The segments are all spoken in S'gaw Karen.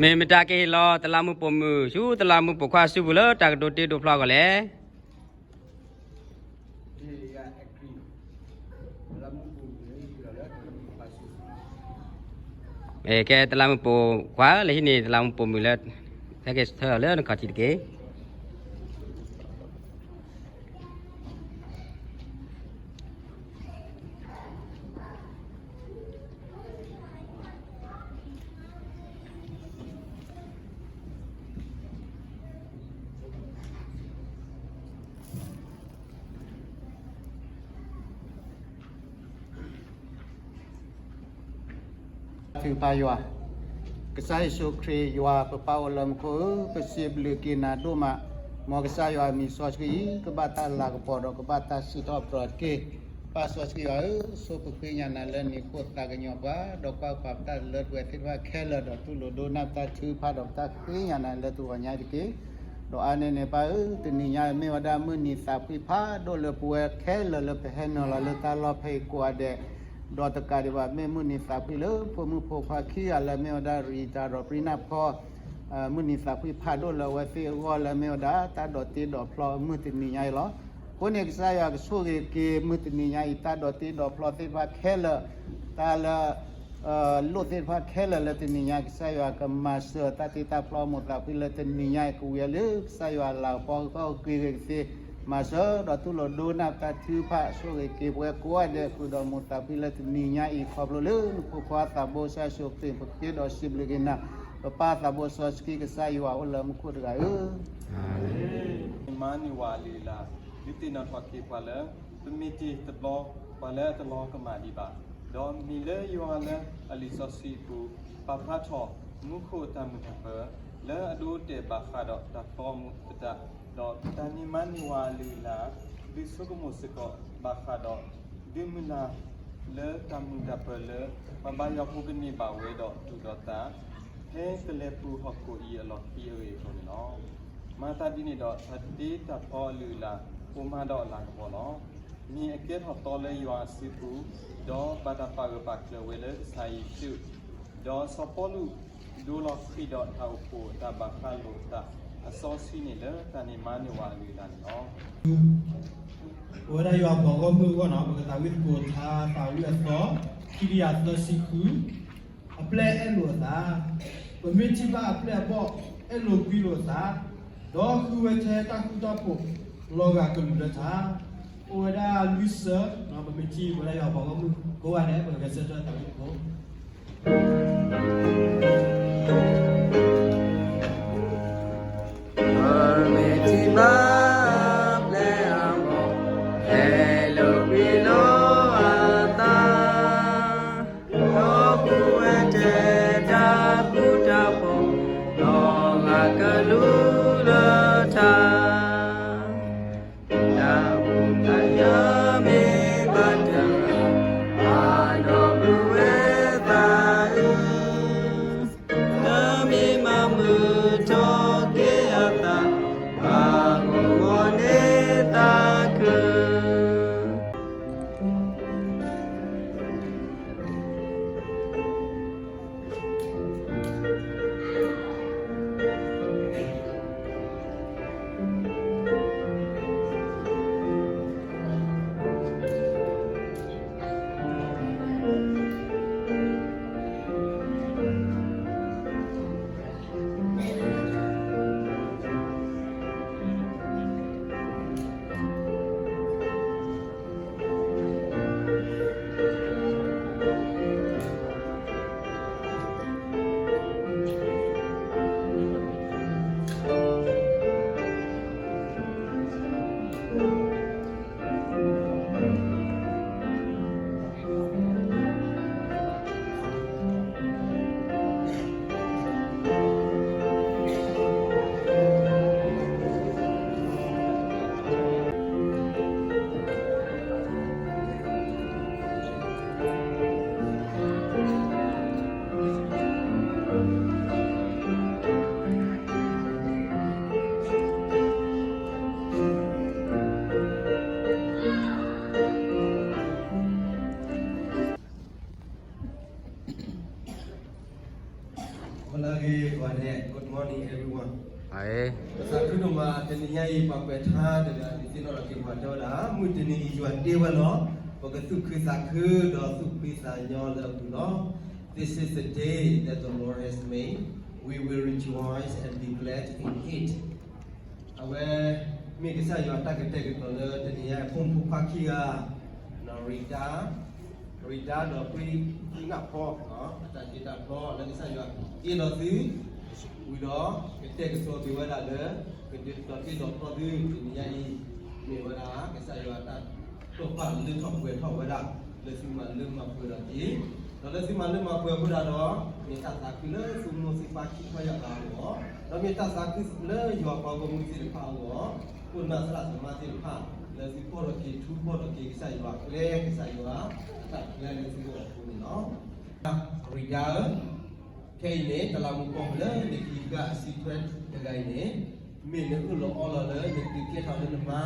မ့ၢ်မတၤကဟ့ၣ်လီၤတလးမူးပိာ်မုၣ်ဆူတလးမူးပိာ်ခွါစုပူၤလၢတၢ်ကဒိးတ့ဒိးဖျီအဂီၢ်လဲၣ်. ကဲတလးမူးပိာ်ခွါလၢဟံးန့ၢ်တလးမူးပိာ်မုၣ်လၢ ဟဲက့ၤဆၢထၢၣ်လၢနခီၣ်ထံးတက့ၢ်. ထုကဖၣ်ယွၤ, ကစၢ်ယ့ၣ်ၡူးခရံာ်ယွၤပပၢ်အိၣ်လၢမူခိၣ်ဧၢ, ပစံးဘျုးက့ၤနၤဒိၣ်မး, မ်ကစၢ်ယွၤအမံၤစီဆှံအံၤ ကဘၣ်တၢ်လၤကပီၤဒီးကဘၣ်တၢ်စံးထီၣ်ပတြၢၤတက့ၢ်. ပၢ်စီဆှံယွၤဧၢ, ဆိပဃ့ကညးနၤလၢနံၤဃိသးကညီၤပှၤ, ဒီးကွၢ်ကွၢ်ပတၢ်လၢပှဲၤသ့ၣ်တဖၣ်ခဲလၢာ် ဒီးတူၢ်လိာ်ဒိကနၣ်ပတၢ်ထုကဖၣ်ဒီးပတၢ်ဃ့ကညးနၤလၢတဂီၤညါအံၤတက့ၢ်. ဒီးအါန့ၢ်န့ၣ်ပၢ်ဧၢ, တနံၤညါမ့ၢ်ဝဲဒၣ်မုၢ်နံၤသးဖှံဖးဒိၣ်လၢပဝဲခဲလၢာ်လၢပဟဲနုာ်လီၤလၢတၢ်လီၢ်ဖဲအံၤ ကိးဂၤဒဲး, ဒီးတကးဒံးဘၣ် မ့ၢ်မုၢ်နံၤသးဖှံလၢဖိမုၣ်ဖိခွါခံဂၤလၢမ့ၢ်ဝဲဒၣ် ရံတၢ်ဒီးပြံနၢ်ဖီ မုၢ်နံၤသးဖှံဖးဒိၣ်လၢအဝဲသ့ၣ်အဂီၢ်လၢမ့ၢ်ဝဲဒၣ် တၢ်ဒိးတ့ဒိးဖျီမုၢ်တနံၤညါအံၤလီၤ. အဃိန့ၣ် ကစၢ်ယွၤကဆိၣ်ဂ့ၤက့ၤမုၢ်တနံၤညါအံၤ တၢ်ဒိးတ့ဒိးဖျီသ့ၣ်တဖၣ်ခဲလၢာ်, တၢ်လၢ လိၣ်သ့ၣ်တဖၣ်ခဲလၢာ်လၢတနံၤညါ ကစၢ်ယွၤကမၤစၢၤတၢ်တ့တၢ်ဖျီမိၢ်သးဖှံလၢတနံၤညါအံၤ ကဝံၤအီၤလၢကစၢ်ယွၤလၤကပီၤကီၢ်ဂ့ၤကသ့, မၤစၢၤဒီးတူၢ်လိာ်ဒိကနၣ်ပတၢ်ထုကဖၣ် ဆိၣ်ဂ့ၤက့ၤပဝဲကိးဂၤဒဲး ဃုာ်ဒီးမိၢ်သးဖှံလၢတနံၤညါအံၤ ခီဖျိလၢနဖိခွါသးဘိကစၢ်ယ့ၣ်ၡူးခရံာ် ပဃ့ဒီးစံးဘျုးက့ၤနၤ, ပပၢ်သးဘိစီဆှံကစၢ်ယွၤအိၣ်လၢမူခိၣ်တဂၤဧၢ, မၤန့ၢ်ဝဲအလုၢ်အလၢ်, ဒုးသ့ၣ်နီၣ်ထီၣ်က့ၤပှၤလၢ ပမ့ၢ်တ့ၢ်တဘျီ ပှၤလၢအတလီၤကမၣ်ဒံးဘၣ်, ဒီးမ့ၢ်လၢယွၤလၢအလံာ်စီဆှံအပူၤ ပာ်ဖျါထီၣ်မူခိၣ်တၢ်မုာ်တၢ်ပၢၤ လၢအဒိအတဲာ်ဘၣ်ဃးဒီးတၢ်ဖျီမူသတး, ဒီးတၢ်န့ၢ်မၤန့ၢ်ဝဲအလုၢ်အလၢ်, ဒုးဆိကမိၣ်စ့ၢ်ကီးဘၣ်ဃးဒီး ဒုးမုၢ်လၢ်လၢတၢ်မုာ်တၢ်ပၢၤလၢ ပှၤဘါယွၤဖိကန့ၢ်ဘၣ်ဝဲဒီးသူၣ်ဒီးသး ဖဲကလဲၤပူၤဟီၣ်ခိၣ်အံၤအလီၢ်ခံအဂ့ၢ်အကျိၤန့ၣ်လီၤ. မၤသးဒ်န့ၣ်ဒီး တၢ်တ့တၢ်ဖျီအလုၢ်အလၢ် အိၣ်မးဒီးအလၤကပီၤလီၤ. မ့ၢ်အကဲထီၣ်သီလၢယွၤအစုပူၤ, ဒီးဘၣ်တၢ်ပာ်ဂၢၢ်ပာ်ကျၢၤဝဲလၢကစၢ်ယ့ၣ်ၡူး, ဒီးစီၤပီလူး ဒိလီၤဃံၤဒီးတၢ်အိၣ်ဖှိၣ်အတၢ်ဘၣ်ဃးလိာ်သးအစီဆှံန့ၣ်လၢတၢ်န့ၢ်မၤန့ၢ်ဝဲအလုၢ်အလၢ်န့ၣ်လီၤ. ပဝဲဒၣ်ယွၤအပှၤဂီၢ်မုၢ်အဂီၢ်နီၤ ပကသးဝံၣ်သကိးထါသးဝံၣ်အသီ ခံကယၤသၢဆံဃု, အပျဲၢ်အဲၣ်လိာ်အသး, ပမ့ၢ်ထံၣ်ဘၣ်အပျဲၢ်အဘီၣ် အဲၣ်လိာ်ကွံလိာ်အသး, ဒီးဃုဝဲထဲတၢ်ဃူတၢ်ဖိး လီၤဂာ်ကလုၢ်လၢထါ, အိၣ်ဝဲဒၣ်လွံၢ်ဆၢ, ပမ့ၢ်ထံၣ်ဝဲဒၣ်ယွၤအပှၤဂီၢ်မုၢ်ကိးဂၤဒဲး ပကဂဲၤဆၢထၢၣ်သးဝံၣ်သကိး ပမ့ၢ်ထံၣ်ဘၣ်ပျဲၢ်အဘီၣ် ဟဲလိာ်ကွံလိာ်အသး, ဒီးဃုဝဲထဲတၢ်ဃူတၢ်ဖိး လီၤဂာ်ကလုၢ်လၢထါ, တၢ်အိၣ်သးယၤမ့ၢ်ဘၣ်တဂၤ ဘၣ်ဒီးပုၢ်ဝဲၢ်သးအုး မလၢဂ့ၤ ပှၤဒဲး, good morning everyone. ပသးခုဒိၣ်မး တနံၤညါအံၤ ပှၤကွဲးထါတဂၤန့ၣ် သ့ၣ်နီၣ်ထီၣ်က့ၤပှၤတဲဝဲဒၣ် မုၢ်တနံၤအံၤယွၤတ့ဝဲလီၤ, ပကသူၣ်ခုသးခုဒီးသူၣ်ဖှံသးညီလၢအပူၤလီၤ. This is the day that the Lord has made. We will rejoice and be glad in it. အဝဲ မ့ၢ်ကစၢ်ယွၤအတၢ်ကတဲာ်ကတီၤလၢတနံၤညါအံၤ ဖိမုၣ်ဖိခွါခံဂၤ နီၣ်ရံၤဒါ, နီၣ်ရံၤဒါဒီး ပှ့ၤနၢ်ဖီ, အတၢ်တ့တၢ်ဖျီလၢကစၢ်ယွၤ တ့လီၤသု ဝံၤဒီး ကတဲာ်ကတီၤက့ၤဝဲဒၣ်လၢ ကဒုးတ့ဒီးဖျီသု တနံၤညါအံၤ မ့ၢ်ဝဲဒၣ် ကစၢ်ယွၤအတၢ် တိာ်ပာ်လၢထီၣ်ပှဲၤထီၣ်ဝဲဒၣ် လၢသုမၤလၢမၤပှဲၤဒီးက့ၤ, ဒီးလၢသုမၤလၢမၤပှဲၤအဃိဒၣ်ဒီး မ့ၢ်တၢ်သးခုလၢသုမိၢ်သုပၢ်ခံခီယၢ်ဂၤအဂီၢ်, ဒီးမ့ၢ်တၢ်သးခုလၢယွၤပှၤဂီၢ်မုၢ်သ့ၣ်တဖၣ်အဂီၢ်, ခိၣ်နၢ်သရၣ်သမါသ့ၣ်တဖၣ် လၢသုဖီၣ်ထီၣ်က့ၤ ထူဖီၣ်ထီၣ်က့ၤ ကစၢ်ယွၤအကျဲ ကစၢ်ယွၤအတၢ်ပျဲလၢသုဂီၢ်အဃိန့ၣ်လီၤ. နီၣ်ရံၤဒါဧၢ, ခဲအံၤန့ၣ် တလးမူးပိာ်မုၣ်လၢနဟံးဃာ်အစုထွဲတဂၤအံၤန့ၣ် မ့ၢ်နအၢၣ်လီၤအီလီၤလၢနကဒုးကဲထီၣ်လၢနမါ,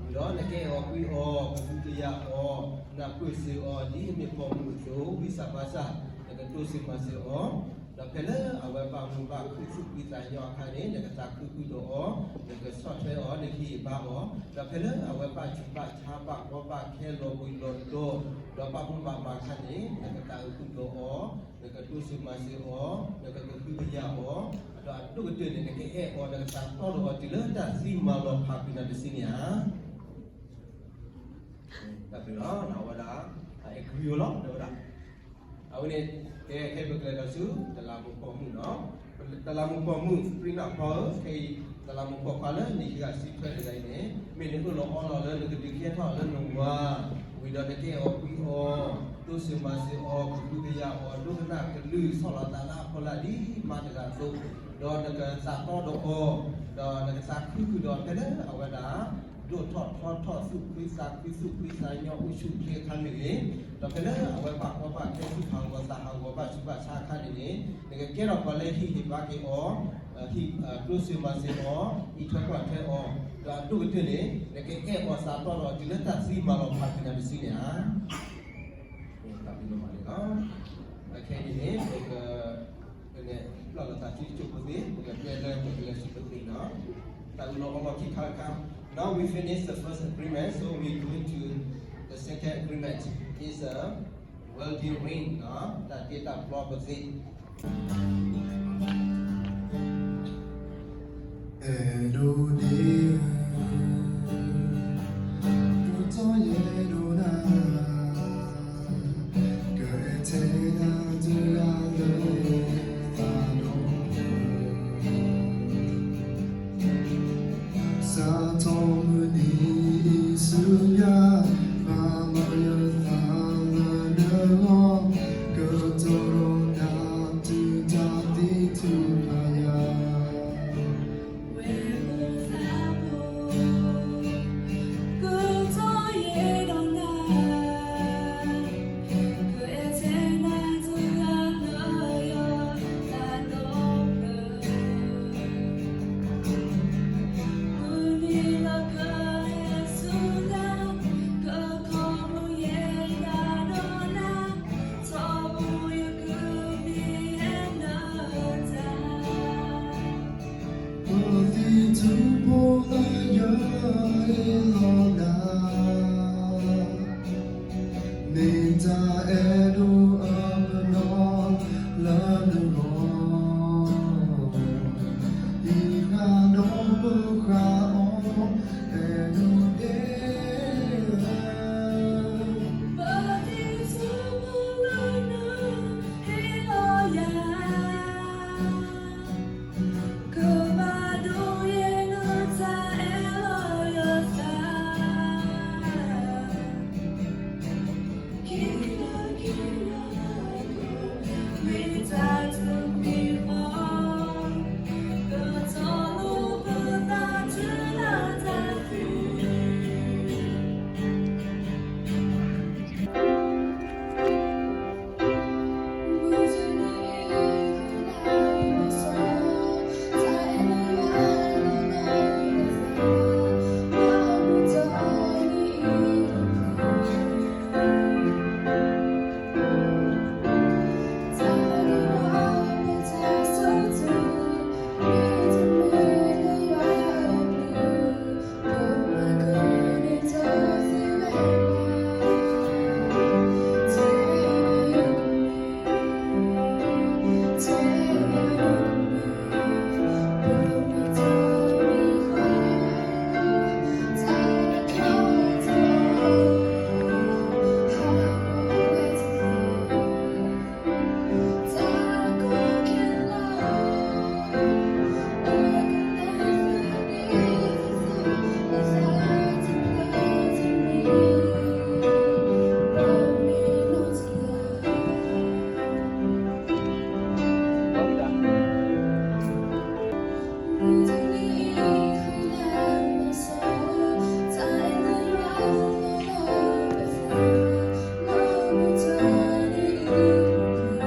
ဝံၤဒီးနကအဲၣ်အီၤကွံအီၤ ကဟုကယာ်အီၤ, နၢ်ပၢၢ်စၢၤအီၤ ဒ်အမ့ၢ်ပိာ်မုၣ်အသိး, ဝံသးစူၤ နကတိစၢၤမၤစၢၤအီၤ, ဒီးဖဲလၢအဝဲဘၣ်မူဘၣ်ခုၣ်သူၣ်ဖှံသးညီအခါန့ၣ် နကသးခုဃုာ်ဒီးအီၤ, နကဆီၣ်ထွဲအီၤ, နကဟ့ၣ်ဘါအီၤ, ဒီးဖဲလၢအဝဲဘၣ်ဆူးဘၣ်ဆါ ဘၣ်ကီဘၣ်ခဲ လီၤဘှံးလီၤတီၤ ဒီးဘၣ်မူဘၣ်မၤအခါန့ၣ် နကသးခုဃုာ်ဒီးအီၤ, နကတိစၢၤမၤစၢၤအီၤ, နကကဟုကယာ်အီၤ, ဒီးအဒိၣ်ကတၢၢ်န့ၣ် နကအဲၣ်အီၤ နကသးတီဒီးအီၤတုၤလၢတၢ်သံမၤလီၤဖးကွံာ်နၤတစုန့ၣ်ဧါ. တၢ်ဘျုးလီၤ. အဝဲဒၣ် အ agree လီၤ တဲဝဲဒၣ်. အဝဲန့ၣ် ကဲ ခဲအံၤပကလဲၤဒီးဆူ တလးမူးပိာ်မုၣ်နီၣ်, တလးမူးပိာ်မုၣ် ပှ့ၤနၢ်ဖီဧၢ, ခဲအံၤ တလးမူးပိာ်ခွါလၢနဟံးဃာ်စုထွဲတဂၤအံၤန့ၣ် မ့ၢ်နအၢၣ်လီၤအီလီၤလၢနကဒုးကဲထီၣ်လၢနဝၤ, ဝံၤဒီးနကအဲၣ်အီၤကွံအီၤ, တိစၢၤမၤစၢၤအီၤ, ကဟုကယာ်အီၤ, ဒိကနၣ်ကလုၢ် ဆီၣ်လီၤသးလၢအဖီလာ်ဒ်မါတဂၤအသိး, ဒီးနကသးတီဒီးအီၤ, ဒီးနကသးခုဃုာ်ဒီးဖဲလၢအဝဲဒၣ် ဒိၣ်ထီၣ်ထီထီၣ် သူၣ်ဖှံသးခု သူၣ်ဖှံသးညီ အိၣ်ဆူၣ်အိၣ်ချ့အခါန့ၣ်န့ၣ်, ဒီးဖဲလၢအဝဲဘၣ်ကီဘၣ်ခဲ သူၣ်ဟးဂီၤသးဟးဂီၤ ဘၣ်ဆူးဘၣ်ဆါအခါန့ၣ်န့ၣ်, နကကဲထီၣ်ပှၤလၢဟံးဟ့ၣ်ဘါက့ၤအီၤ, တိစၢၤမၤစၢၤအီၤ, အံးထွဲကွၢ်ထွဲအီၤ, ဒီးအဒိၣ်ကတၢၢ်န့ၣ် နကအဲၣ်အီၤသးတီဒီးအီၤတုၤလၢတၢ်သံမၤလီၤဖးကွံာ်နၤတစုန့ၣ်ဧါ. တၢ်ဘျုးဒိၣ်မးန့ၣ်လီၤ. ခဲအံၤန့ၣ် ပက ပကပျၢ်လိာ်သးစုတစိၢ်ဖိသ့ၣ် ပကပျဲလၢပကလဲၤဆူပသ့ၣ်နီၣ်, တၢ်အၢၣ်လီၤအီလီၤခံခါတခါ. Now we finish the first agreement, so we go to the second agreement. It's a wedding ring, တၢ်တ့တၢ်ဖျီပသ့ၣ်. အဲၣ်ဒိးဒ့ဧၢ, ဒိၣ်ထီၣ်ယအဲၣ်ဒိးနၤ, ကအဲၣ်ထဲနၤတဂၤလၢသးဒီး, စးထီၣ်မုၢ်နံၤအံၤဆူညါ, ဘၣ်မၤယသးလၢနဂီၢ်, ကတိၤဒီးနၤတုၤတၢ်သံထုးဖးယၤ. ပသံထုးဖိလၢယအဲၣ်လီၤနၤ, မ့ၢ်တၢ်အဲၣ်ဒိးအပနီၣ်လၢနဂီၢ်, ဟံးဃာ်ဒီးပဃာ်အီၤ အဲၣ်ဒိးဒ့ဧၢ. ပသံထုးဖိလၢနဟ့ၣ်လီၤယၤ, ကဘၣ်ဒိးယဲနတၢ်အဲၣ်လီၤယသး, ခံလၢခံလၢ ကီၢ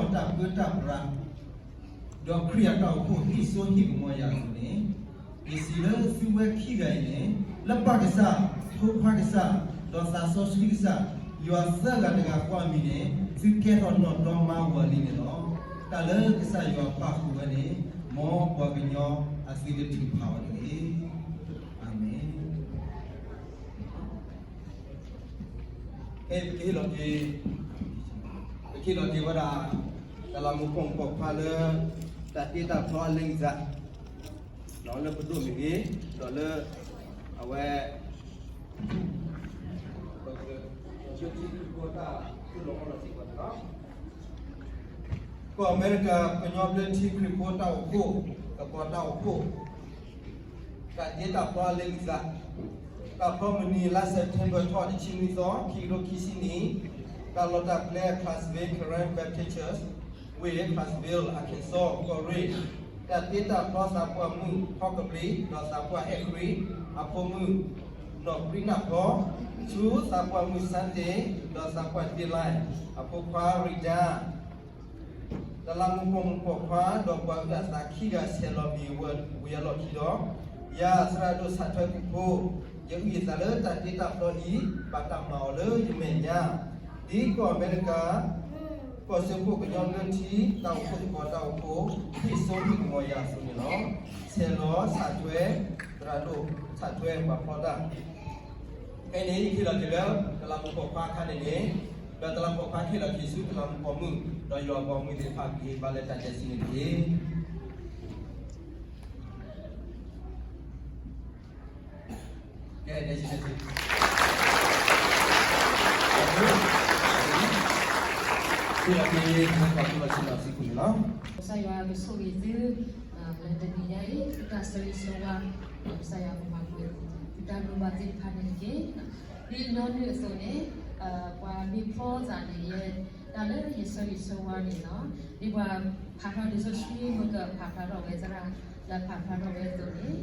်တၢ်ပၢတၢ်ပြး ဒီးခရံာ်အတၢ်အိၣ်ဖှိၣ်ဟ့ၣ်စိဟ့ၣ်ကမီၤယၤအသိးန့ၣ်, ယစံးလၢသုဝဲခံဂၤအံၤန့ၣ်, လၢပၢ်ကစၢ်, ဖိခွါကစၢ်, ဒီးသးစီဆှံကစၢ်, ယွၤသၢဂၤတဂၤဃီအမံၤန့ၣ်, သုကဲထီၣ်နီၣ်တီမါဝၤလံန့ၣ်လီၤ. တၢ်လၢကစၢ်ယွၤပာ်ဃုာ်ဝဲန့ၣ်, မ်ပှၤကညီအသုတထုးဖးအီၤတဂ့ၤ. အၤမ့ၣ်. ပကဟ့ၣ်လီၤက့ၤ, ပကဟ့ၣ်လီၤက့ၤဝဲဒၣ် တလးမူးပိာ်မုၣ်ပိာ်ခွါလၢ တၢ်တ့တၢ်ဖျီအလဲၤကစး ဒီးလၢပဒိၣ်မ့ၢ်ဂ့ၤ, ဒီးလၢ အဝဲ ကီၢ်အမဲရကၤ ကညီဘျၢထံခရံာ်ဖိတၢ်အိၣ်ဖှိၣ်, သကိးတၢ်အိၣ်ဖှိၣ် တၢ်တ့တၢ်ဖျီအလဲၤကစး, တၢ်ဖျီမုၢ်နံၤ လါစဲးပထ့ဘၢၣ် ထီၣ်တဆံနွံသီ ခံကထိခံဆံနံၣ်, တၢ်လီၢ်တၢ်ကျဲ Clarksville Karen Baptist Church, ဝ့ၢ် Clarksville, Arkansas, ကီၢ်ရ့ၣ်, တၢ်တ့တၢ်ဖျီသးပှၢ်မုၣ် ဖီကဘျံး ဒီးသးပှၢ်အဲၣ်ခရံာ် အဖိမုၣ် နီၢ်ပြံနၢ်ဖီ, ဆူသးပှၢ်မုၣ် Sunday ဒီးသးပှၢ် Delight အဖိခွါ Rita, တလးမူးပိာ်မုၣ်ပိာ်ခွါ ဒီးပှၤအုၣ်အသးခံဂၤဆဲးလီၤမ့ၢ်ဝံၤအလီၢ်ခံဒီး, ယၤသရၣ်ဒိၣ် ဆးထွဲ ကံၢ်ဖိ, ယအုၣ်ယသးလၢတၢ်တ့တၢ်ဖျီအံၤ ဘၣ်တၢ်မၤအီၤလၢယမဲာ်ညါ, ဒ်ကီၢ်အမဲရကၤ ကီၢ်စၢဖှိၣ်ကညီဘျၢထံ တၢ်အိၣ်ဖှိၣ်သကိးတၢ်အိၣ်ဖှိၣ် ဟ့ၣ်စိဟ့ၣ်ကမီၤယၤအသိးန့ၣ်လီၤ. ဆဲးလီၤ ဆးထွဲ, သရၣ်ဒိၣ် ဆးထွဲ ပှၤဖျီတၢ် ဖဲန့ၣ် ယဟ့ၣ်လီၤက့ၤလၢ တလးမူးပိာ်ခွါအခါန့ၣ်န့ၣ်, ဒီးတလးမူးပိာ်ခွါဟ့ၣ်လီၤက့ၤဆူတလးမူးပိာ်မုၣ်, ဒီးယွၤပိာ်မုၣ်သ့ၣ်တဖၣ် ကဟ့ၣ်ဘါလၢတၢ်ကျဲးစံန့ၣ်တက့ၢ်. ကဲ, ဟ့ၣ်လီၤက့ၤ ပှၤဖျီတၢ်စံးလီၤစံးကမီၤန့ၣ်လီၤ. ကစၢ်ယွၤကဆိၣ်ဂ့ၤသု လၢတနံၤညါအံၤ သုတၢ်ဆၢဂ့ၤဆၢဝါ ကစၢ်ယွၤကမၤပှဲၤ သုတၢ်လိၣ်ဘၣ်သ့ၣ်တဖၣ်န့ၣ်တက့ၢ်. ဒ်ညီနုၢ်အသိးန့ၣ်, ပှၤမ့ၢ်ဖျီသးန့ၣ် ယဲ တၢ်လၢယဆၢဂ့ၤဆၢဝါန့ၣ်လီၤ. ဒ်ပှၤဖးဖျါလံာ်စီဆှံ မ့ၢ်ကဖးဖျါထီၣ်ဝဲသရၣ် လၢဖးဖျါထီၣ်ဝဲအသိးန့ၣ်,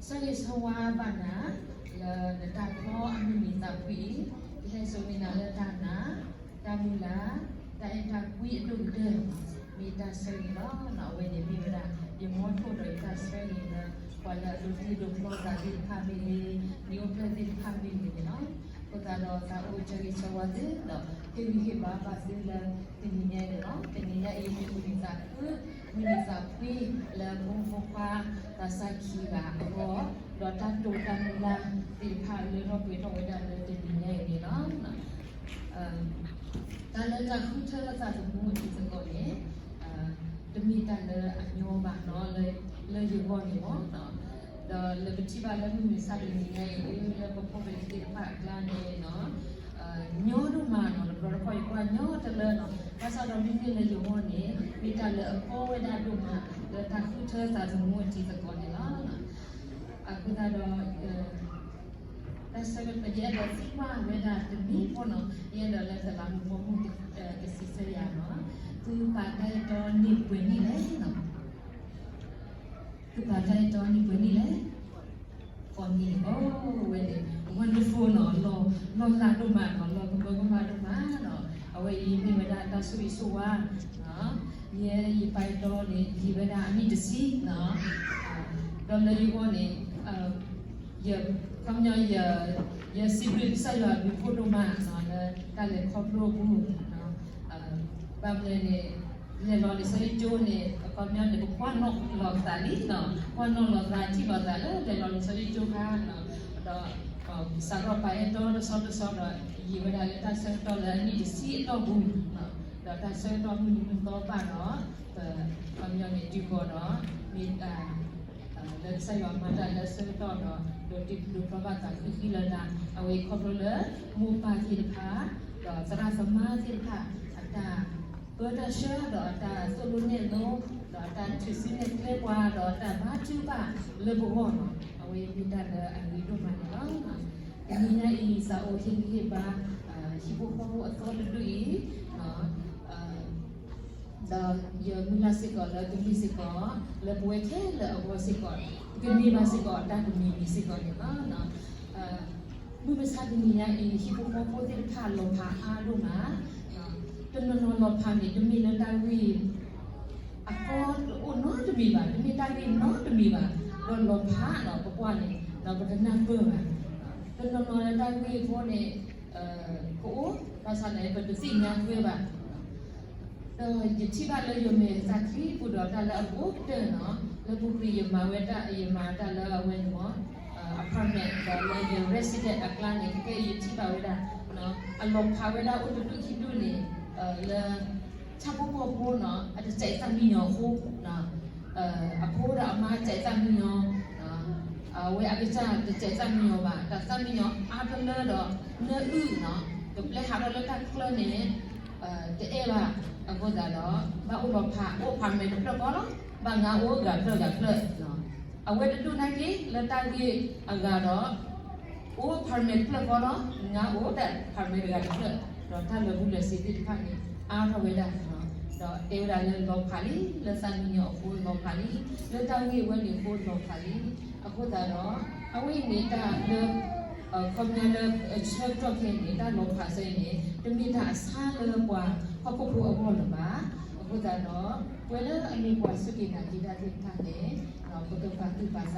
ဆၢဂ့ၤဆၢဝါဘၣ်နၤ လၢနတၢ်ဖျီအမုၢ်နံၤသးဖှံအံၤ, ကဟဲစိာ်န့ၢ်နၤလၢတၢ်နာ်, တၢ်မုၢ်လၢ်, တၢ်အဲၣ်တၢ်ကွံအဒိၣ်ကတၢၢ်, မ့ၢ်တၢ်ဆၢဂ့ၤလီၤ. အဝဲန့ၣ်မ့ၢ်ဝဲဒၣ် ယမီထိၣ်ဒီးယတၢ်ဆၢဂ့ၤလၢ ပှၤလၢအဒိးတ့ဒိးဖျီသးသ့ၣ်တဖၣ်မ့ၢ်ဂ့ၤ, မ့ၢ်အိၣ်ဖျဲၣ်သ့ၣ်တဖၣ်မ့ၢ်ဂ့ၤန့ၣ်လီၤ. အဃိသတးဒီးသးအိၣ်ဆၢဂ့ၤဆၢဝါသုဒီး ဟ့ၣ်ဂံၢ်ဟ့ၣ်ဘါဘၣ်သုလၢတနံၤညါအံၤန့ၣ်လီၤ. တနံၤညါအံၤမ့ၢ်မုၢ်နံၤသးခု, မုၢ်နံၤသးဖှံလၢဖိမုၣ်ဖိခွါသးစၢ်ခံဂၤအဂီၢ်, ဒီးတၢ်တိာ်တၢ်မုၢ်လၢ်သ့ၣ်တဖၣ်လၢထီၣ်ပှဲၤထီၣ်ဝဲဒၣ်လၢတနံၤညါအံၤန့ၣ်လီၤ. တၢ်လၢတၢ်ဃုထၢသးသမူအတံၤသကိးန့ၣ်, တမ့ၢ်တၢ်လၢအညီဘၣ်နီၤ, လၢယဂီၢ်န့ၣ်လီၤ. ဒီးလၢပထံၣ်ဘၣ်လၢမုၢ်မဆါတနံၤညါအံၤ လၢပဖိပလံၤသ့ၣ်တဖၣ်အကျါန့ၣ်နီၤ, ညီဒိၣ်မးနီၤ, တဘျီတခီၣ်ယကွၢ်ညီတလၢနီၤ, ဘၣ်ဆၣ်ဒီးမ့မ့ၢ်လၢယဂီၢ်န့ၣ် မ့ၢ်တၢ်လၢအကီဝဲဒၣ်ဒိၣ်မး လၢတၢ်ဃုထၢသးသမူအတံၤသကိးန့ၣ်လီၤ. အဃိသတးဒီး တၢ်ဆၢကတီၢ်ယအဲၣ်ဒိးသံကွၢ်ဝဲဒၣ်တမံၤဖိနီၤ, ယအဲၣ်ဒိးလၢတလးမူးပိာ်မုၣ်တစံးဆၢယၤနီၤ, သုပာ်တၢ်အဲၣ်တီန့ၢ်ပှဲၤနံၣ်လဲၣ်နီၤ, သုပာ်တၢ်အဲၣ်တီန့ၢ်ပှဲၤနံၣ်လဲၣ်. ဃိးနံၣ်န့ၣ်, အိၣ်ဝဲန့ၣ် wonderful နီၤ, လီၤလးဒိၣ်မးနီၤ, လီၤကမၢကမၣ်ဒိၣ်မးနီၤ, အဝဲအံၤမ့ၢ်ဝဲဒၣ်တၢ်ဆိၣ်ဂ့ၤဆိၣ်ဝါ ယဲယပာ်အဲၣ်တီန့ၣ် ယံာ်ဝဲဒၣ်အနံၣ်တဆံနီၤ, ဒီးလၢယဂီၢ်န့ၣ် ယ ခီပညီ ယစံးဘျုးကစၢ်ယွၤအဘျုးဖးဒိၣ်မး လၢတၢ်လဲၤခီဖျိအပူၤ, ဘၣ်မနုၤန့ၣ် လဲၤလီၤလံာ်စီဆှံကၠိန့ၣ် အခီပညီန့ၣ် ပကွၢ်နီၣ်လီၤသးလံနီၤ, ကွၢ်နီၣ်လီၤသး ထံၣ်လီၤသးလၢလဲၤလီၤလံာ်စီဆှံကၠိခါ, ဒီး စးထီၣ်ပာ်အဲၣ်တီတဆီတဆီဒီး ယံာ်ဝဲဒၣ်လၢတၢ်ဆၢကတီၢ်လၢအနံၣ်တဆံအတီၢ်ပူၤ, ဒီးတၢ်ဆၢကတီၢ်မုၢ်နံၤမုၢ်သီဘၣ်ဒီး ပ ခီပညီန့ၣ် တုၤဃီၤဒီး မ့ၢ် လၢကစၢ်ယွၤမၤတၢ်လၢဆၢကတီၢ်ဒီး ဒိးတ့ဒိးဖျီဘၣ်သးဃံဃံလၤလၤ, အဝဲအံၤခီဖျိလၢ မိၢ်ပၢ်သ့ၣ်တဖၣ် ဒီးသရၣ်သမါသ့ၣ်တဖၣ် အတၢ်ပၢတၢ်ဆှၢ ဒီးအတၢ်သိၣ်လိနဲၣ်လိ ဒီးအတၢ်ထုးစုနဲၣ်ကျဲပှၤ ဒီးအတၢ်ဘါထုကဖၣ်လၢပဂီၢ်နီၤ, အဝဲမ့ၢ်တၢ်လၢအဂ့ၤဒိၣ်မးန့ၣ်လီၤ. တနံၤညါအံၤ သးအိၣ်ဟ့ၣ်ဂံၢ်ဟ့ၣ်ဘါ ဟံၣ်ဖိဃီဖိအသီတဒူၣ်အံၤ ဒီးယမုၢ်လၢ်စ့ၢ်ကီးလၢကမ့ၢ်စ့ၢ်ကီး လၢပဝဲခဲလၢာ်အဂီၢ်စ့ၢ်ကီး ကန့ၢ်ဘၣ်စ့ၢ်ကီးတၢ်တမံၤမံၤစ့ၢ်ကီးန့ၣ်လီၤ. မုၢ်မဆါတနံၤညါအံၤ ဟံၣ်ဖိဃီဖိသ့ၣ်တဖၣ်လီၤဖးအါဒိၣ်မး, တနီၤနီၤလီၤဖးန့ၣ် တမ့ၢ်လၢတၢ်ဂ့ၢ် အကီတအိၣ်နီတမံၤဘၣ်, တမ့ၢ်တၢ်ဂ့ၢ်နီတမံၤဘၣ်, ဒီးလီၤဖးဒီးပကွၢ်န့ၣ် ဒီးပတနၢ်ပၢၢ်ဘၣ်. တနီၤနီၤလၢတၢ်ဂ့ၢ်ဖိန့ၣ် ကအိၣ် ဘၣ်ဆၣ်န့ၣ် ပတသ့ၣ်ညါထွဲဘၣ်. ဒီးယထံၣ်ဘၣ်လၢယမဲာ်သးခံပူၤဒီးတၢ်လၢအဘူးကတၢၢ်နီၤ, လၢပူၤကွံာ်ယမၤဝဲတၢ် ယမၤတၢ်လၢအဝဲန့ၣ်မ့ၢ် apartment ဒီးလၢယ resident အကျါန့ၣ် ကဲယထံၣ်ဘၣ်ဝဲဒၣ် အလီၤဖးဝဲဒၣ်အိၣ်တဒူၣ်ခံဒူၣ်န့ၣ် လၢ ဆၣ်ဖိကီၢ်ဖိနီၤ အတစဲးသၣ်မံညီၤအဃိ အဖိဒီးအမါစဲးသၣ်မံညီၤ, အဝဲအကစၢ်တစဲးသၣ်မံညီၤဘၣ်, တၢ်သၣ်မံညီၤအါတလၢဒီး နၢအုၣ်နီၤ ကပျဲဟးထီၣ်လၢတၢ်ချၢန့ၣ် တအဲၣ်ဘၣ်. အဃိသတးဒီး ဘၣ်အိၣ်လီၤဖး အိၣ် apartment တဖျၢၣ်ဃီလီၤ, ဘၣ်ငါအိၣ်ဂၤဖျၢၣ်ဂၤဖျၢၣ် အဝဲတဒူၣ်နာ်က့ လၢတၢ်ဂ့ၢ်အဂၤဒီး အိၣ် apartment တဖျၢၣ်ဃီလီၤ, ငါအိၣ်တၢ် apartment တဂၤတဖျၢၣ်, ဒီးတၢ်လၢာ်ဘူၣ်လၢာ်စ့သ့ၣ်တဖၣ်န့ၣ် အါထီၣ်ဝဲဒၣ်, ဒီးတဲဝဲဒၣ်လၢလီၤဖးလံ, လၢသၣ်မံညီၤအဃိလီၤဖးလံ, လၢတၢ်ဂ့ၢ်ဝဲန့ၣ်အဃိလီၤဖးလံ. အဃိသတးဒီး အဝဲအံၤန့ၣ်တၢ်လၢ ခီပညီလၢ ဆၢကတီၢ်ခဲအံၤန့ၣ် တၢ်လီၤဖးစ့ၢ်န့ၣ် တမ့ၢ်တၢ်အဆါလၢပှၤဟီၣ်ခိၣ်ဖိအဂီၢ်လၢၤဘၣ်. အဃိသတးဒီး ပဝဲလၢအမ့ၢ်ပှၤစူၢ်က့ၤနာ်က့ၤတၢ်သ့ၣ်တဖၣ်န့ၣ် ပကပာ်သူၣ်ပာ်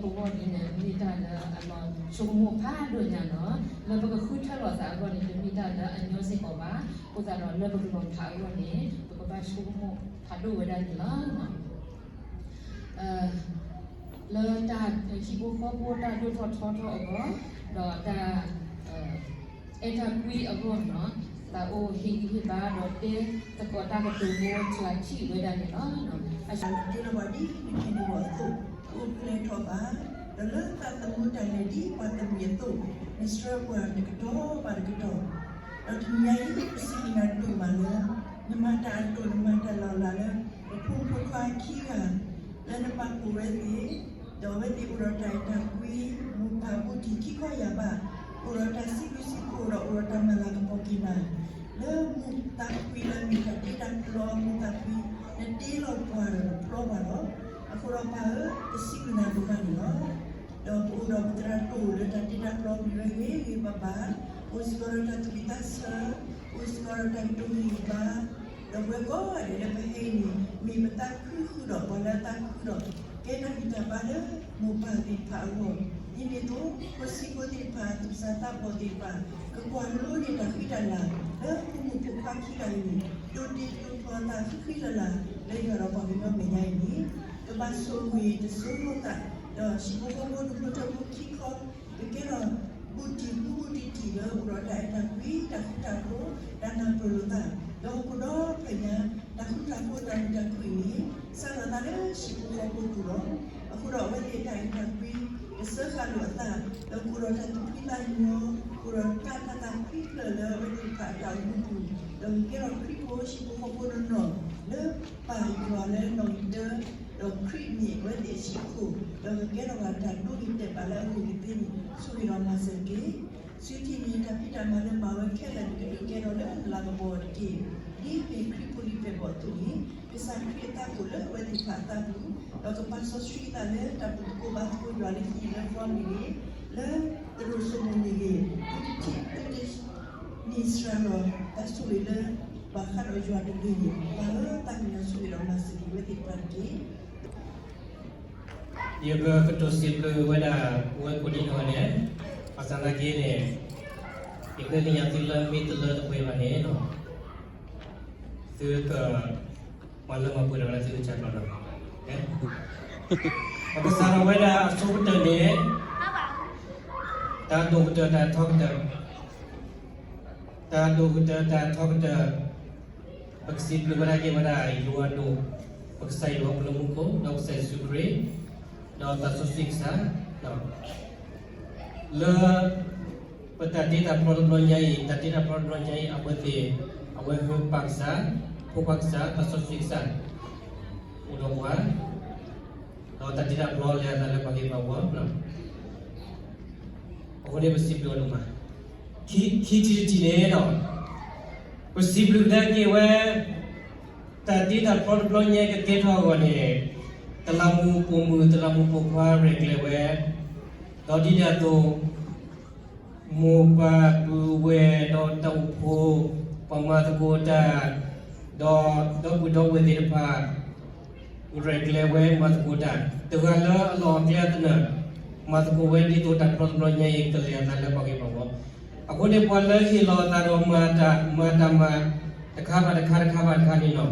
သးနီၤ, မ့ၢ်လၢပဂီၢ်ဒ်န့ၣ် မ့ၢ်တၢ်လၢအလီၤဆိကမိၣ်ဖးဒိၣ်ညါနီၤ, လၢပကဃုထၢလီၤသးအဂီၢ်န့ၣ် တမ့ၢ်တၢ်လၢအညီစ့ၢ်ကီးဘၣ်. အဃိသတးဒီး လၢပကလီၤဖးအဂီၢ်န့ၣ် ပကဘၣ်ဆိကမိၣ်ဖးဒိၣ်ဝဲဒၣ်န့ၣ်လီၤ. လၢတၢ်ဟံၣ်ဖိဃီဖိတၢ်ဒိၣ်ထီၣ်ထီထီၣ်အဂီၢ်, ဒီးတၢ် အဲၣ်တၢ်ကွံအဂီၢ်နီၤ, သးအိၣ်ဟ့ၣ်ဂံၢ်ဟ့ၣ်ဘါဒီးတဲသကိးတၢ်ကတိၤဖိစှၤထံၣ်ဝဲဒၣ်န့ၣ်လီၤ. အစှၤတ့လီၤဘၣ်ဒ်နက့ၤနဂီၢ်အသိး, အိၣ်ဖျဲၣ်ထီၣ်ဘၣ်, ဒီးလၢသးသမူတၢ်လဲၤဒ်ပှၤတမှံၤအသိး, နဆှၢပှၤတကတီၢ်ဘၣ်တကတီၢ်, ဒီးတနံၤညါအံၤ ပစံးဘျုးနၤဒိၣ်မးလၢ နမၤတၢ်အဒိၣ် နမၤတၢ်လီၤလးလၢ ပဖိမုၣ်ဖိခွါခံဂၤ လၢနပာ်ဖှိၣ်ဝဲသ့ၣ်, ဒီးအဝဲသ့ၣ်အိၣ်ဒီးတၢ်အဲၣ်တၢ်ကွံ, မိၢ်ပၢ်ဘူးတံၢ်ခံခီယၢ်ဘး, အိၣ်ဒီးတၢ်စံးဘျုးစံးဖှိၣ်ဒီးအိၣ်ဒီးတၢ်မၤလၤကပီၤက့ၤနၤ, လၢမူးသးဖှံလၢမ့ၢ်တၢ်တ့တၢ်ဖျီမူးသးဖှံ, နတ့လီၤပှၤဒီးနဖျီပှၤလီၤ. အဃိဒီးပၢ်ဧၢ, ပစံးဘျုးနၤဒိၣ်မးန့ၣ်လီၤ. ဒီးပအိၣ်ဒီးပသရၣ်တအိၣ်လၢတၢ်တ့တၢ်ဖျီပူၤလၢဂ့ၤဂ့ၤ ပဘၣ်ဘၣ်, အိၣ်စ့ၢ်ကီးဒီးတၢ်သူၣ်ဝံၣ်သးဆၢ, အိၣ်စ့ၢ်ကီးဒီးတၢ်ကတိၤဂံၢ်ဂံၢ်ဘါ, ဒီးပဝဲကိးဂၤဒဲးလၢပဟဲအံၤန့ၣ် မ့ၢ်ပသးခုဃုာ်ဒီးပှၤလၢအသးခုဒီး ကဲတၢ်ဂံၢ်တၢ်ဘါလၢမိၢ်ပၢ်သ့ၣ်တဖၣ်အဂီၢ်, ဒ်န့ၣ်အသိး ဖိဆံးဖိသ့ၣ်တဖၣ် သူၣ်စၢ်သးဘီၣ်သ့ၣ်တဖၣ် ကကွၢ်လိန့ၢ်တၢ်ဃံတၢ်လၤ လၢဖိမုၣ်ဖိခွါခံဂၤအံၤန့ၣ် ဒိးတ့ဒိးဖျီသးဃံဃံလၤလၤ လၢယွၤဒီးပှၤကညီမဲာ်ညါအံၤန့ၣ် ကဘၣ်ဆိၣ်ဂ့ၤတစိၤလိာ်သး, ဒီးဟံၣ်ဖိဃီဖိဒူၣ်ဖိထၢဖိခံခီ ကကဲထီၣ် ဘူးတံၢ်ဘူးဘူးတံၢ်တံၢ်လၢအိၣ်ဒီးတၢ်အဲၣ်တၢ်ကွံ တၢ်ဃူတၢ်ဖိး တၢ်နၢ်ပၢၢ်လိာ်သး, ဒီးဟီၣ်ခိၣ်ဒီဖျၢၣ်ညါ တၢ်ဃူတၢ်ဖိးတၢ်မုာ်တၢ်ခုၣ်အံၤန့ၣ် စးထီၣ်သးလၢဟံၣ်ဖိဃီဖိပူၤလီၤ. အဃိဒီးအဝဲသ့ၣ်တၢ်အဲၣ်တၢ်ကွံ ကစၢဃာ်လိာ်အသး, ဒီးကအိၣ်ဒီးတၢ်သူၣ်ဖှံသးညီ, ကအိၣ်ဒီးတၢ်သးသးဖှံဖျၢၣ်လၢအဝဲသ့ၣ်တဖၣ်အတၢ်အိၣ်မူပူၤ, ဒီးကကဲထီၣ်ခရံာ်ဖိဟံၣ်ဖိဃီဖိနီၢ်နီၢ် လၢပၢ်ယွၤလၢနီၣ်ဂံၢ်တၢ ဒီးခရံာ်မ့ၢ်အဝဲသ့ၣ်အဟံၣ်ခိၣ်, ဒီးကကဲထီၣ်ဘၣ်တၢ်ဒိဂ့ၤတဲာ်ဘၣ်လၢအဂ့ၤကသ့န့ၣ် ဆိၣ်ဂ့ၤဒီးမၤစၢၤတက့ၢ်. ဆူထံၣ်န့ၣ် တၢ်ဖံးတၢ်မၤလၢမၤဝဲခဲလၢာ်န့ၣ် ကဒုးကဲထီၣ်လၢနလၤကပီၤတက့ၢ်. ဒ်မ့ၢ်ခရံာ်ဖိလံၤပဲာ်ဘီၣ်အသိးန့ၣ် ကစၢ်ခရံာ်အသးကိၣ်လၢအဝဲသ့ၣ်တဖၣ်အသးပူၤ, ဒီးကပာ်စီဆှံအသးလၢတၢ်ဘူၣ်သကိးဘါသကိးယွၤလၢဟံၣ်လၢဃီမ့ၢ်ဂ့ၤ, လၢသရိာ်စိမိၤမ့ၢ်ဂ့ၤ, သုတထံၣ်သုတန့ၢ်စှၤလီၤ တၢ်ဆိၣ်ဂ့ၤလၢ ဘၣ်ဃးဒီးယွၤတဂ့ၤန့ၣ် ပၢ်ဧၢ သးကညီၤဆိၣ်ဂ့ၤဒီးမၤစၢၤက့ၤဝဲသ့ၣ်တဖၣ်တက့ၢ်. ယကကတိၤစံးဘျုးဝဲဒၣ် ပဝဲကိးဒံနီၢ်ဂၤဒဲး, ဘၣ်ဆၣ်သနာ်က့န့ၣ် ယဃ့ကညးသုလၢမ့ၢ်တလၢတပှဲၤဘၣ်န့ၣ်လီၤ. သုကမၤလၢမၤပှဲၤဒီးဝဲဒၣ်သုကစၢ်ကျီၤလီၤ. ပကစးထီၣ်ဝဲဒၣ်အဆိကတၢၢ်န့ၣ် တၢ်ဒိၣ်ကတၢၢ်တၢ်ထီကတၢၢ် တၢ်ဒိၣ်ကတၢၢ်တၢ်ထီကတၢၢ် ပကစံးဘျုးဝဲဒၣ်က့ၤဝဲဒၣ် ယွၤဒိၣ် ပကစၢ်ယွၤပလၢမူခိၣ် ဒီးကစၢ်ယ့ၣ်ၡူးခရံာ် ဒီးသးစီဆှံကစၢ် လၢ ပတၢ်တ့တၢ်ဖျီတဘျီညါအံၤ တၢ်တ့တၢ်ဖျီတဘျီညါအံၤ အဝဲသ့ၣ် အဝဲဟၢဖၢ်ကစၢ် ဖိခွါကစၢ် သးစီဆှံကစၢ် အိၣ်ဒီးပှၤ ဒီးတၢ်တ့တၢ်ဖျီလဲၤအသးလၢပှၤဂ့ၤပှၤဝါ, အဃိန့ၣ်ပစံးဘျုးအီၤဒိၣ်မး. ခံ, ခံထံၣ်တထံၣ်န့ၣ်ဒီး, ပစံးဘျုးကဒါက့ၤဝဲ, တၢ်တ့တၢ်ဖျီတဘျီညါကကဲထီၣ်အဂီၢ်န့ၣ်, တလးမူးပိာ်မုၣ် တလးမူးပိာ်ခွါရဲၣ်ကျဲၤဝဲ, ဒီးဒ်န့ၣ်အသိး မိၢ်ပၢ်ပုၢ်ဝဲၢ်ဒီးတၢ်အိၣ်ဖှိၣ်, ပှၤမၤသကိးတၢ်, ဒီးဒီပုၢ်ဒီဝဲၢ်သ့ၣ်တဖၣ်, ရဲၣ်ကျဲၤဝဲမၤသကိးတၢ်, တဂၤလၢအလီၢ်အကျဲအသနၢၣ်, မၤသကိးဝဲဒ်သိးတၢ်ဖျီတဘျီညါအံၤ ကလဲၤအသးလၢပှၤဂ့ၤပှၤဝါ. အဃိန့ၣ်ပှၤလၢဟ့ၣ်လီၤအသးဒီးမၤတၢ်, မၤတၢ်မၤ, တခါဘၣ်တခါ တခါဘၣ်တခါန့ၣ်လီၤ.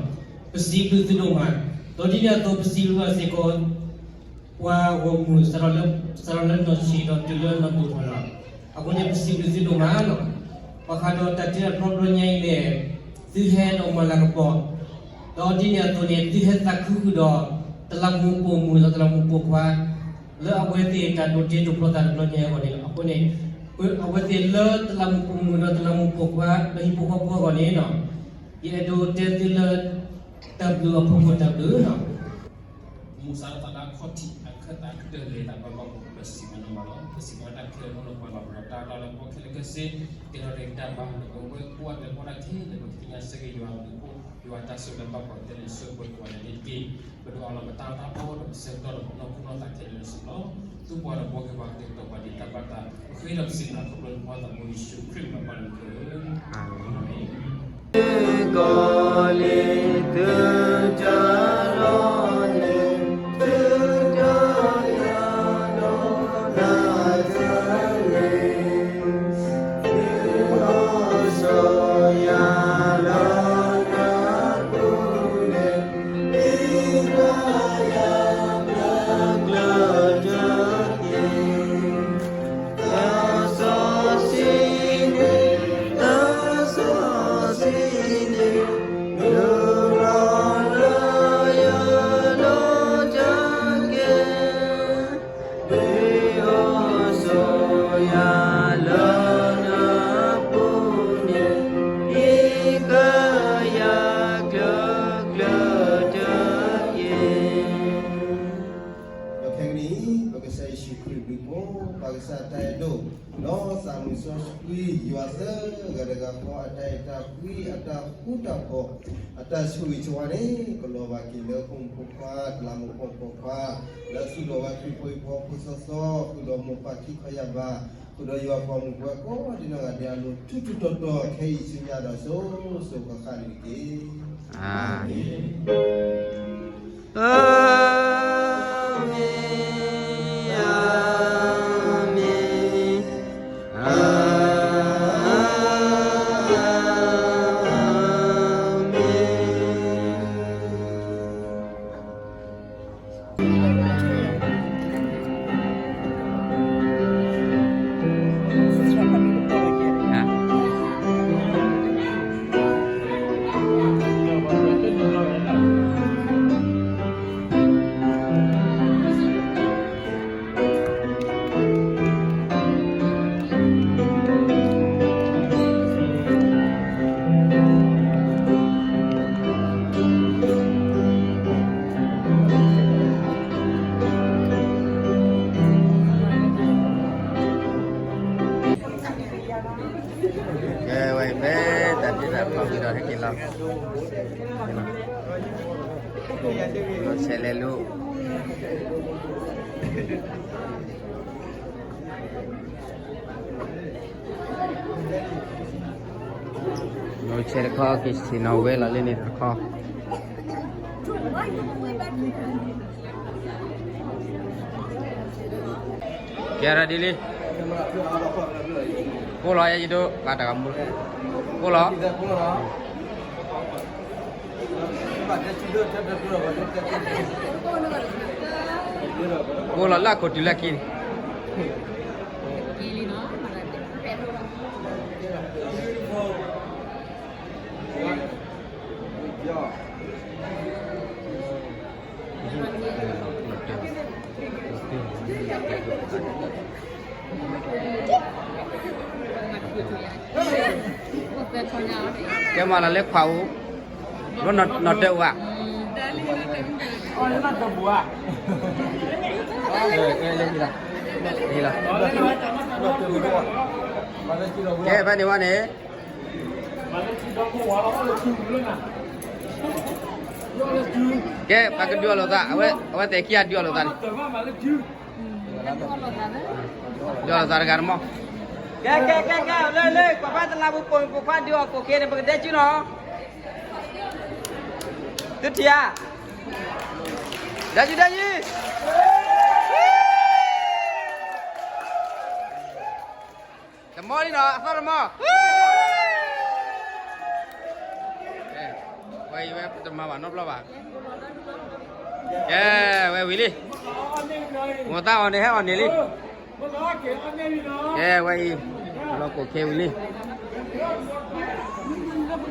ပစံးဘျုးသုဒိၣ်မး, ဒီးဒ်န့ၣ်အသိးပစံးဘျုးဘၣ်စ့ၢ်ကီး ပှၤဂီၢ်မုၢ် စးထီၣ်လၢနီၢ်ဆံးဒီးတုၤလၢနီၢ်ဒိၣ်ထီၣ်လီၤ. အဃိန့ၣ်ပစံးဘျုးသုဒိၣ်မးလီၤ. ဘၣ်ဃးဒီးတၢ်တ့တၢ်ဖျီတဘျီညါအံၤန့ၣ်, သုဟဲဒီးမၤလၤကပီၤ, ဒီးဒ်န့ၣ်အသိးန့ၣ် သုဟဲသးခုဃုာ်ဒီး တလးမူးပိာ်မုၣ်ဒီးတလးမူးပိာ်ခွါ, လၢအဝဲသ့ၣ်တၢ်ဒိးတ့ဒိးဖျီသးတဘျီညါအဂီၢ်န့ၣ်လီၤ. အဃိန့ၣ်, အဝဲသ့ၣ်လၢတလးမူးပိာ်မုၣ်ဒီးတလးမူးပိာ်ခွါ လၢဟံၣ်ဖိဃီဖိအဂီၢ်န့ၣ်လီၤ. ယအဲၣ်ဒိးတဲသုလၢ တၢ်ဘျုးအဖီခိၣ်တၢ်ဘျုးလီၤ. မုၢ်ဆါသးလၢအခီၣ်ထံးအခၢၣ်သးကတၢၢ်လဲၤတၢ်ဘၣ်ဘၣ် ပစံးမနီၤမးလီၤ. ပစံးဘၣ်တၢ်ခဲလၢာ် ပလီၢ်ပှၤဒီးတၢ်တၢ်လၢပီၣ်ခဲလၢာ်ခဲဆ့, ကဲထီၣ်တၢ်ဂံၢ်တၢ်ဘါ လၢပဝဲကိးဂၤဒဲး ကိးဂၤဒဲး ကသ့ၣ်ညါဆၢက့ၤယွၤအဘျုးအဖှိၣ် ယွၤတၢ်ဆိၣ်ဂ့ၤလၢဘၣ်ပှၤကတၢၢ်န့ၣ် ဆိၣ်ဂ့ၤပှၤကိးဂၤဒဲးန့ၣ်တက့ၢ်. ပဒိးအးလီၤပတၢ်တၢ်အီၣ် ဒီးပဆၢကတီၢ်ဒီးပနီၢ်ခိနီၢ်သးခဲလၢာ်န့ၣ်စ့ၢ်ကီးလီၤ. သူပှၤဒီးဘှီက့ၤပှၤကတဲာ်ကတီၤပှၤဒ်တၢ်ဘၣ်တၢ် ပဃ့ဒီးပစံးနာ်ခီဖျိလၢနဖိသးဘိယ့ၣ်ၡူးခရံာ်မံၤပၢ်လၢနက, အၤမ့ၣ်. ဒီးခဲကနံၣ်အံၤ ပကစၢ်ယ့ၣ်ၡူးခရံာ်အဘျုးအဖှိၣ်, ပၢ်ကစၢ်အတၢ်အဲၣ်ဒိၣ်, ဒီးသးမုၢ်စီဆှံယွၤသၢဂၤတဂၤဃီ အတၢ်အဲၣ်တၢ်ကွံ အတၢ်ဃူတၢ်ဖိး, အတၢ်ဆိၣ်ဂ့ၤဆိၣ်ဝါန့ၣ် ကလီၤဘၣ်က့ၤလၢဖိမုၣ်ဖိခွါ တလးမူးပိာ်မုၣ်ပိာ်ခွါ, လၢသူၣ်လီၤဝဲခရံာ်ဖိအံၤဖိ ဖိသီသီ ဃုာ်ဒီးမိၢ်ပၢ်ခံခီယၢ်ဘး, ဃုာ်ဒီးယွၤပှၤမုၢ်ပှၤကိးဒံနီၢ်ဂၤဒဲးအလိၤ ထူထူတီတီ ခဲအံၤဆူညါဒီးစိၤစိၤဃၣ်ဃၣ်န့ၣ်တက့ၢ်. အၤမ့ၣ်. အၤမ့ၣ်, အၤမ့ၣ်, အၤမ့ၣ်. ကဲဝဲဖဲတၢ်တ့တၢ်ဖျီဝံၤဒီးဟဲက့ၤလီၤ, ဆဲးလဲၤလိာ် နဆဲးတခီက့ၤဆ့ၣ်နီၤဝဲလီၤလၢန့ၣ်တခီ, ကဲရဒ်လံ, ကိးလီၤယဲယဒိး ဘၣ်တၢ်ဂၤမူ, ကိးလီၤ. ကိးလီၤလၢအခိၣ်တုၤလၢခံန့ၣ်. ကဲမၤလီၤလၢခွးအူ, ဘျီနီၢ်တၢ်အူဧါ. ကဲ ဖဲန့ၣ်ဝဲန့ၣ် ကဲ ပှၤကဒုးအီၤလိာ်သး အဝဲ အဝဲသ့ၣ်ခံဂၤဒုးအီၤလိာ်သးန့ၣ် ဒုးအီၤလိာ်သးတဂၤတမီၢ် ကဲ ကဲ ကဲ ကဲ လၢ လၢ ပှၤဘၣ်တလးပူၤပိာ်မုၣ်ပိာ်ခွါဒုးအီၤကိးက့ၤန့ၣ် ပကဒဲကၠူနီၤ သုထံၣ်ဧါ ဒဲကၠူ ဒဲကၠူ တမီၢ်လံနီၤ အသီတမီၢ် ဝဲအံၤဝဲတမၤဘၣ်နီတဘျီဘၣ် ကဲ ဝဲဝံၤလံ မိၢ်သးအီၣ်န့ၣ်ဟဲအီၣ်န့ၣ်လံ ကဲ ဝဲအံၤ လီၤကိၢ်ခဲဝံၤလံ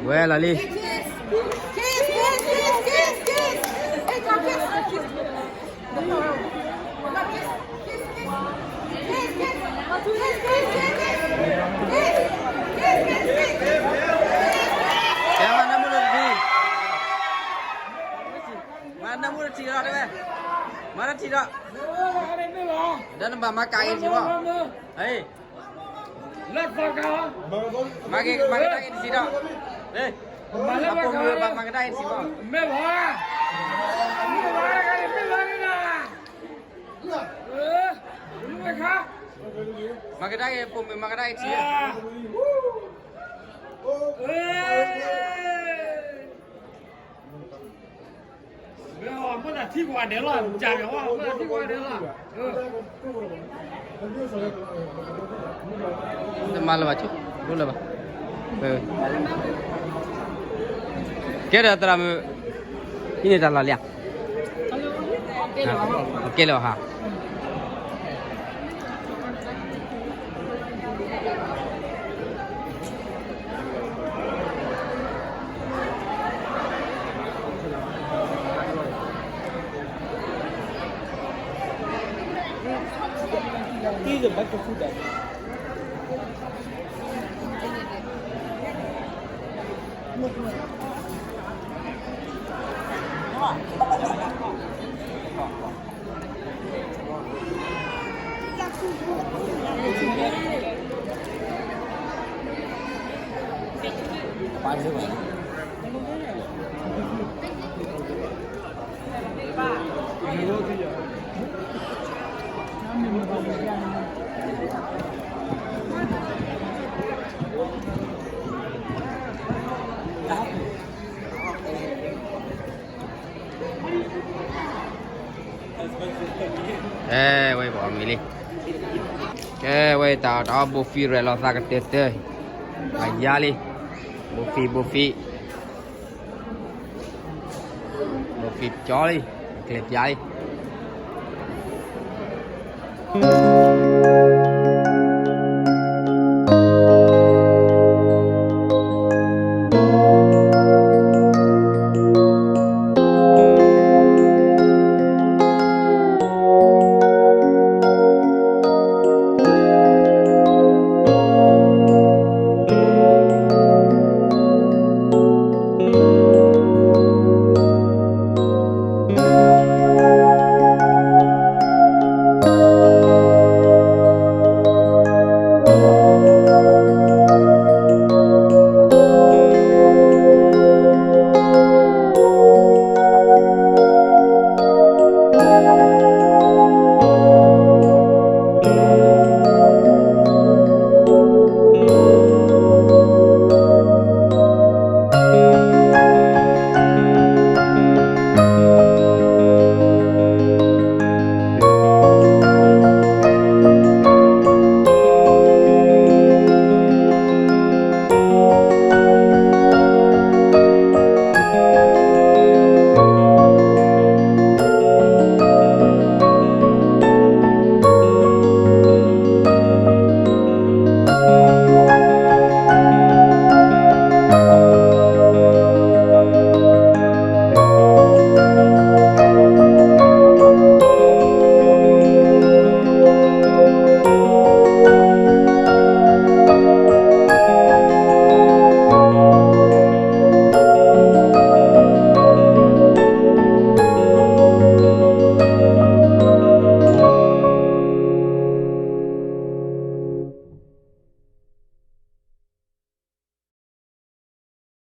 ဝဲလီၤလံ ကဲ မၤနၢမူတထံၣ် မၤနၢမူတထံၣ်ဒီး တဲဝဲ မၤတထံၣ်ဒီး ဒီးနဘၣ်မၤကၤက့ၤတထံၣ်ဘၣ် ဟဲ မၤက့ၤ မၤကဒါက့ၤတထံၣ်ဒီး အပိာ်မုၣ်ဘၣ်မၤကဒါက့ၤတထံၣ်ဘၣ် မ့ၢ်ဘၣ် မၤကဒါက့ၤပိာ်မုၣ်မၤကဒါက့ၤတထံၣ် မ့ၢ်ထံၣ်ကွၢ်ဒဲးလီၤ မ့ၢ်ထံၣ်ကွၢ်ဒဲးလီၤ တမၤလၢၤဘၣ်ဆိ ဒိလၢၤဘၣ် ကဲဒီးသရၣ်မုၣ် ဟံးန့ၢ်တၢ်လီၢ်လံဧါ ကဲလၢၤဘၣ်ဟါ အဲ ဝဲပအီၣ်မ့ၤလံ ကဲ ဝဲတၢ်အီၣ်တၢ်အီဘိၣ်ဖံရဲၣ်လီၤသးကတၢၢ်တၢၢ် အယါလံ ဘိၣ်ဖံ ဘိၣ်ဖံ ဘိၣ်ဖံကၠီလံ ကျဲၤပၠးလံ